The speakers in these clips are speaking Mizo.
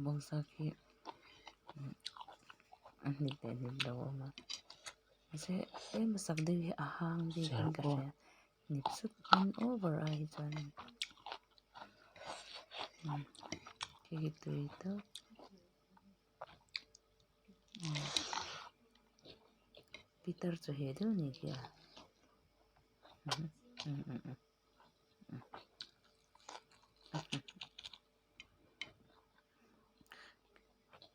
Bawngsa khi a hnip leh hnip lo a awm a mahse tlem a sak deuh hi a hang bik in ka hria hnip sut hman over ai hi chuanin khi khi tui tawp pitar chaw heh deuh a nih khi a.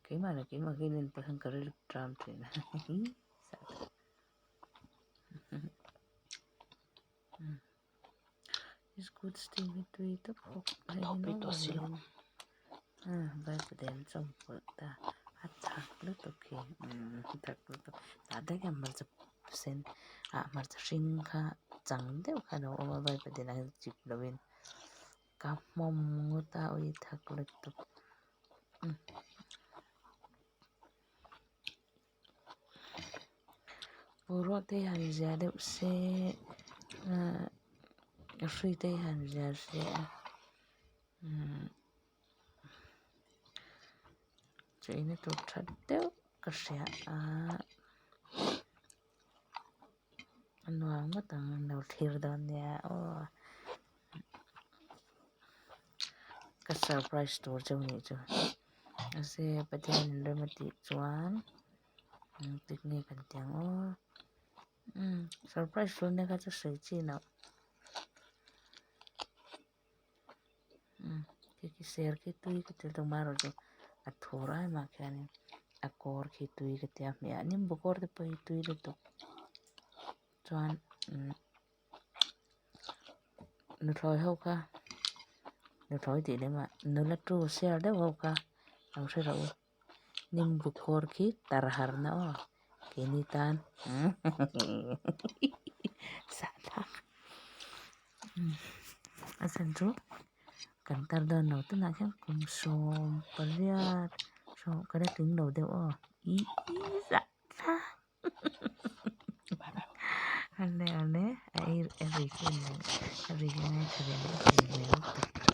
Keimah leh keimah hi len pawh hian ka rilru tram thin a Scooty steam hi tui tak bawk a vaipaden chawmpawlh ta a thak lutuk hi a thak lutuk tah daih hian hmarcha sen ah hmarcha hring kha chang deuh kha a lo awm a vaipaden ah hian chip lovin. Ka hmawm ngawt a ui thak lutuk boruak te hi han zia deuh se ahh hrui te hi han zia se umm cheina tur tha deuh ka hria a. A nuam ngawt ang an lo thlir dawn nia aw ka surprise tur chu nih chu mahse Pathian in rem a tih chuan engtik nge kan ti ang aw umm surprise tur nia kha chu sawi chi loh umm khi khi ser khi tui ka ti hlawm a erawh chu a thur ai mah khianin a kawr khi tui ka tia hmeh a nimbu kawr te pawh hi tui lutuk chuan umm nuthlawi ho kha nuthlawi tih lem ah nula tu siar deuh ho kha lo hre rawh u nimbu kawr khi tar har na aw keini tan sahthlak a chhan chu kan tar dawn lo tunah khian kum 18 sawm ka la tling lo deuh aw ih zahthlak a le a le a ei a ri khi a ri hi a ngaithla ve leh thei hmel lutuk.